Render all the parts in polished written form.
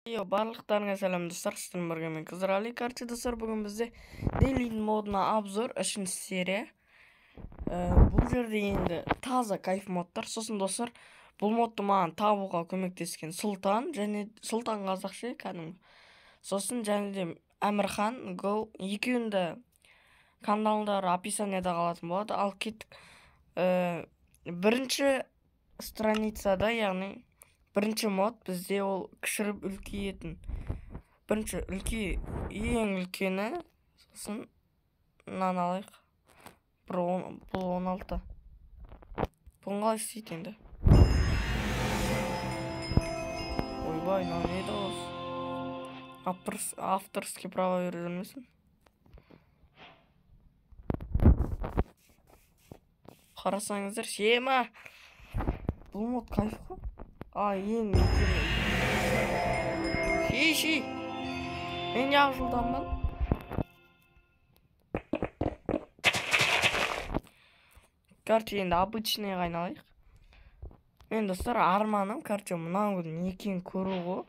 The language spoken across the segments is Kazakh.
Йо, барлықтарыңа сәлем достар, сіздермен бірге мен Қызырали. Короче, достар, бүгін бізде Daily модына обзор 3-ші серия. Бұл жерде енді таза кайф модтар. Сосын достар, бұл модты маған табуға көмектескен Сұлтан және Сұлтан қазақша кәдімгі. Сосын және де Әмірхан Go, екеуінің де каналдары описанияда қалатын болады. Ал кеттік. Бірінші страницада, яғни бірінші мод бізде ол кішіріп үлкейетін. Бірінші үлкей, ең үлкені, сосын мынаны алайық. Бір он, бұл 16. Бұны қалай істейді енді? Ойбай, мынау не дауыс? Авторский право беріп жүрмесін. Қарасаңыздар, шема. Бұл мод кайф қой. А, ең үлкені. Ши-ши. Мен неғып жылдаммын? Короче, енді обычныйға айналайық. Мен достар, арманым, короче, мынау не екенін көру ғой.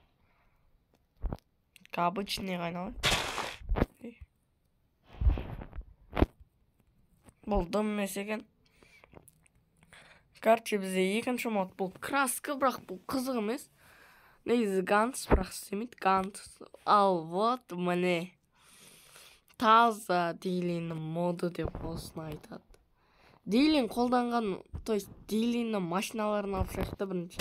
Обычныйға айналайық. Бұл дым емес екен. Короче, бізде екінші мод бұл краска, бірақ бұл қызық емес. Негізі ганс, бірақ істемейді ганс. Ал вот міне таза Дейлиннің моды деп осыны айтады. Дейлин қолданған, то есть Дейлиннің машиналарын алып шығайық та бірінші.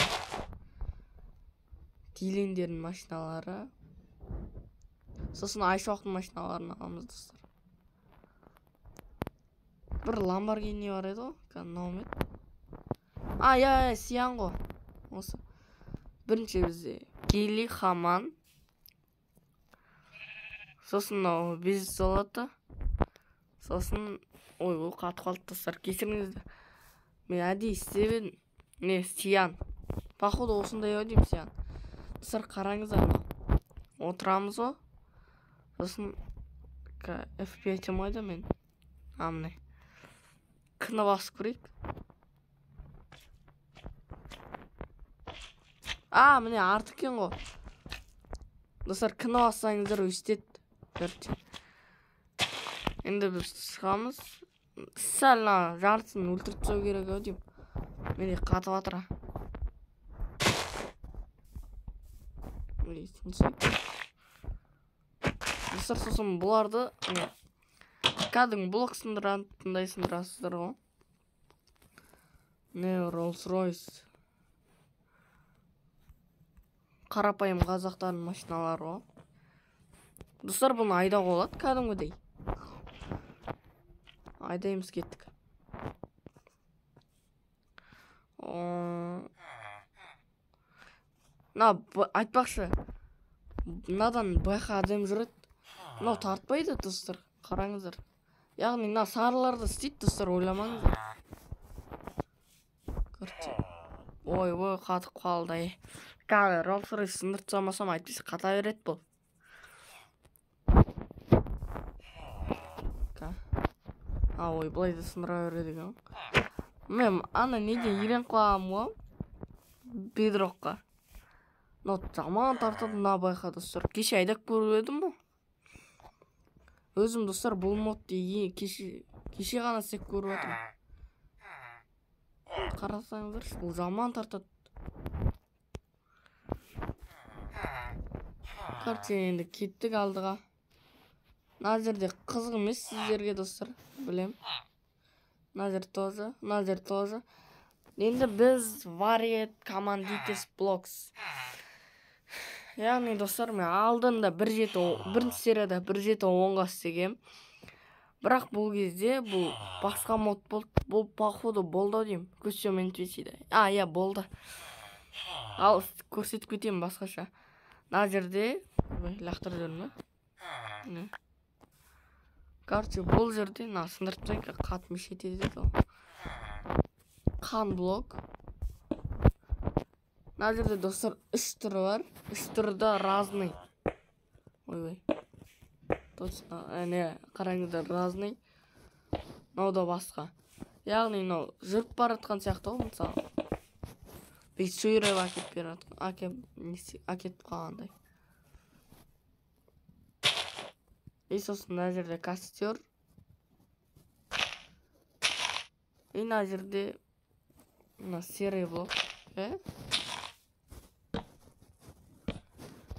Дейлиндердің машиналары. Сосын Айшуақтың машиналарын аламыз достар. Бір Lamborghini бар еді ғой, кәдімгі мынау ма еді? А, иә, иә, Сиян ғой. Осы. Бірінші бізде Гели Хаман. Сосын мынау без золота. Сосын, ой, ол қатып қалды достар, кешіріңіздер. Мен әдейі істеп едім. Не, Сиян. Походу осындай ау деймін Сиян. Достар, қараңыздар мынау. Отырамыз ғой. Сосын F5 алмайды мен. А, міне. К-ны басып көрейік. А, міне артық екен ғой. Достар, К-ны бассаңыздар өстеді. Короче. Енді біз шығамыз. Сәл мына жартысын өлтіріп тастау керек ау деймін. Міне қатып жатыр. Міне, сынсай. Достар, сосын бұларды, міне, кәдімгі блок сындыратындай сындырасыздар ғой. Міне, Rolls-Royce. Қарапайым қазақтардың машиналары ғой. Достар, бұны айдауға болады кәдімгідей. Айдаймыз, кеттік. Мына, айтпақшы, мынадан байқа адам жүреді. Мынау тартпайды, достар, қараңыздар. Яғни мына сарыларды істейді, достар, ойламаңыздар. Короче, ой, ой, қатып қалды, ай. Қазір Rolls-Royce сындырып тастамасам, әйтпесе қата береді бұл. А, ой, былай да сындыра береді екен ғой. Мен ана неден үйреніп қалғанмын ғой, бедрокқа. Мынау жаман тартады мына байқа, достар. Кеше айдап көріп едім ғой. Өзім, достар, бұл модты кеше ғана істеп көріп жатырмын. Қарасаңыздаршы, бұл жаман тартады. Короче, енді кеттік алдыға. Мына жерде қызық емес сіздерге, достар, білем. Мына жер тоже, мына жер тоже. Енді біз Varied Commanditors Blocks. Яғни, достар, мен алдында бір жеті бірінші серияда бір жеті онға істегем. Бірақ бұл кезде бұл басқа мод болды. Бұл походу болды ау деймін. Көзсем NPC-де. А, иә, болды. Ал көрсетіп кетемін басқаша. Мына жерде, ой, лақтырып жібердім ба? Не. Короче, бұл жерде мына сындырып тастайық, қатты мешет етеді ғой. Қан блок. Мына жерде, достар, үш түрі бар. Үш түрі де разный. Ой-ой. Точно, не, қараңыздар, разный. Мынау да басқа. Яғни мынау жүріп бара жатқан сияқты ғой, мысалы. Бүйтіп сүйреп әкеп беріп жатқан, әкеп, не істей, әкетіп қалғандай. И сосын мына жерде костер. И мына жерде мына серый блок.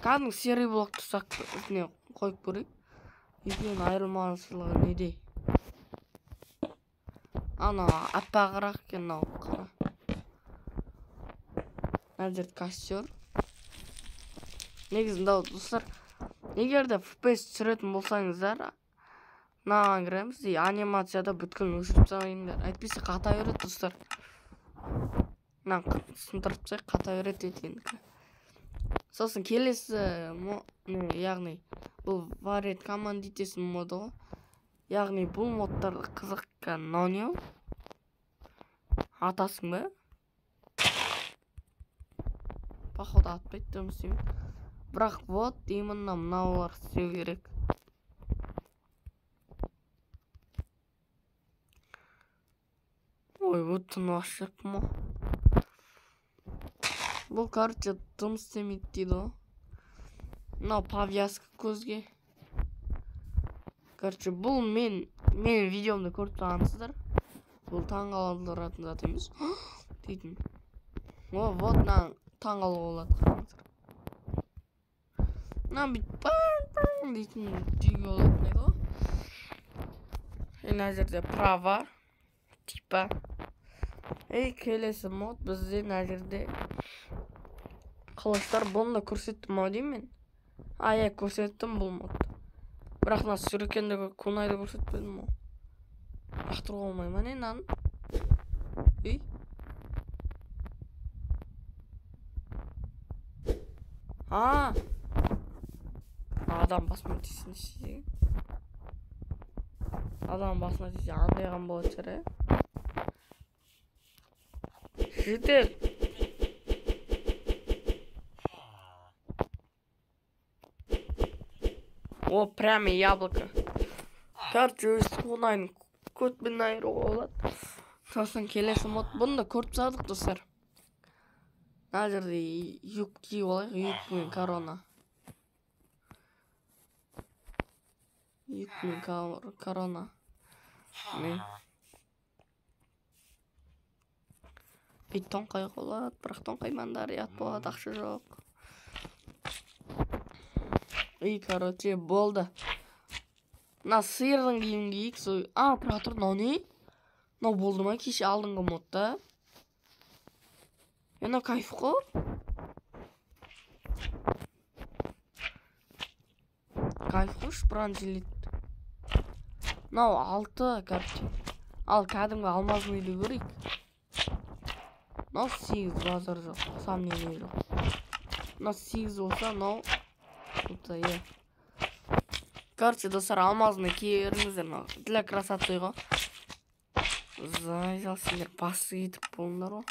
Кәдімгі серый блок тұрсақ үстіне қойып көрейік. Екеуінің айырмашылығы неде? Анау аппағырақ екен, мынау қара. Мына жерде костер. Негізі мынау достар, егер де FPS түсіретін болсаңыздар, мынаған кіреміз и анимацияда бүткіл өшіріп тастайыңдар. Әйтпесе қата береді достар. Мынаны сындырып тастайық, қата береді еткендікі. Сосын келесі, яғни бұл Varied Commodities моды ғой. Яғни бұл модтар қызық. Мынау не? Атасың ба? Походу атпайды, жұмыс істемейді. Бірақ вот именно мынаулар істеу керек. Ой, вот тынашып ма? Бұл, короче, дым істемейді дейді ғой. Мынау повязка көзге. Короче, бұл мен видеомды көріп тұрғансыздар. Бұл таңғалдыратын зат емес. Дейтін. О, вот мына таңғалуға болады, қараңыздар. Мына бүйтіп паң-паң дейтін деуге болатын еді ғой. Мына жерде права типа. Ей, келесі мод бізде мына жерде қылыштар. Бұны да көрсеттім ау деймін мен. А, иә, көрсеттім бұл модты. Бірақ мына сюрикендегі кунайды көрсетпедім ғой. Лақтыруға болмай ма не мынаны? Ей. А! Адам басына тисін десе. Адам басына тисе андай қан болатын шығар, ә? Житель! О, прямо яблоко. Короче, өз қонайын көтпен айыруға болады. Сосын келесі мод. Бұны да көріп тастадық, достар. Мына жерде юб киіп алайық. Юб пен корона. Юб пен корона. Не? Ит тоңқай болады, бірақ тоңқаймаңдар, ұят болады, ақша жоқ. И, короче, болды. Мына сиырдың киімін киейік, сол. А, тұра тұр, мынау не? Мынау болды ма кеше алдыңғы модта? Мынау кайф қой. Кайф қой, бронежилет. Мынау 6, короче. Ал кәдімгі алмазын үйді көрейік. Мынау 8, базар жоқ, сомнение жоқ. Мынау 8 болса, мынау иә. Короче, достар, алмазны кие беріңіздер, мынау для красоты ғой. Зайзал, сендер басы кетіп болыңдар ғой.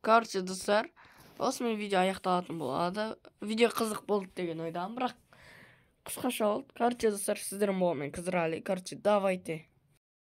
Короче, достар, осымен видео аяқталатын болады. Видео қызық болды деген ойдамын, бірақ қысқаша болды. Короче, достар, сіздермен болған мен Қызырәлі. Короче, давайте.